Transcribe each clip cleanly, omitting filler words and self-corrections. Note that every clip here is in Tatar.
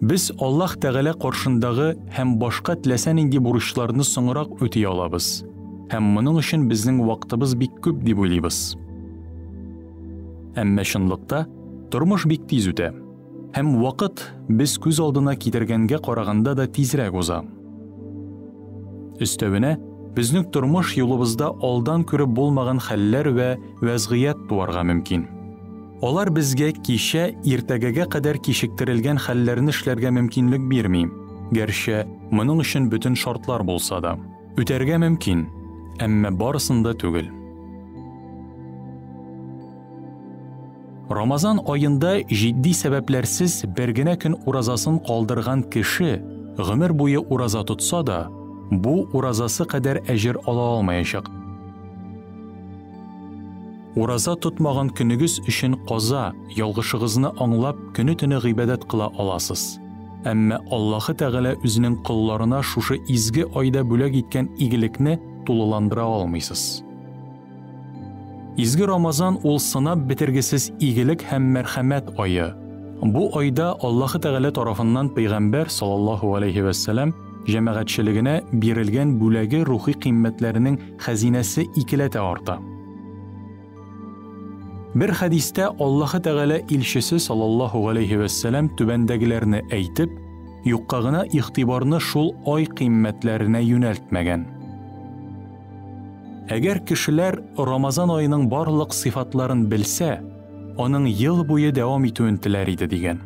Без Аллаһ Тәгалә каршындагы һәм башка теләсә нинди бурычларны соңрак үти алабыз. Һәм моның өчен безнең вакытыбыз бик күп дип уйлыйбыз. Әмма чынлыкта тормыш бик тиз үтә. Һәм вакыт без күз алдына китергәнгә караганда да тизрәк уза. Өстәвенә, безнең тормыш юлыбызда алдан күреп булмаган хәлләр вә вәзгыять туарга мөмкин. Алар безгә кичә, иртәгәгә кадәр кичектерелгән хәлләрне эшләргә мөмкинлек бирми, гәрчә моның өчен бөтен шартлар булса да. Үтәргә мөмкин, әмма барысын да түгел. Рамазан аенда җитди сәбәпләрсез бер генә көн уразасын калдырган кеше гомер буе ураза тотса да, бу уразасы кадәр әҗер ала алмаячак. Ураза тотмаган көнегез өчен каза, ялгышыгызны аңлап, көне-төне гыйбадәт кыла аласыз. Әмма Аллаһы Тәгалә үзенең колларына шушы изге айда бүләк иткән игелекне тулыландыра алмыйсыз. Изге Рамазан ул сынап бетергесез игелек һәм мәрхәмәт ае. Бу айда Аллаһы Тәгалә тарафыннан пәйгамбәр саллаллаһу алейһи вәссәлам җәмәгатьчелегенә бирелгән бүләге рухи кыйммәтләренең хәзинәсе икеләтә арта. Бер хәдистә Аллаһы Тәгалә илчесе саллаллаһу галәйһи вәссәлам түбәндәгеләрне әйтеп, юкка гына игътибарны шул ай кыйммәтләренә юнәлтмәгән. Әгәр кешеләр Рамазан аеның барлык сыйфатларын белсә, аның ел буе дәвам итүен теләр иде дигән.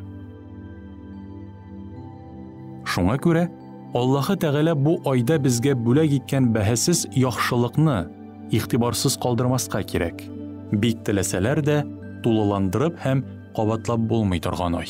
Шуңа күрә Аллаһы Тәгалә бу айда безгә бүләк иткән бәһасез яхшылыкны игътибарсыз калдырмаска кирәк. Бик теләсәләр дә, тулыландырып һәм кабатлап булмый торган ай.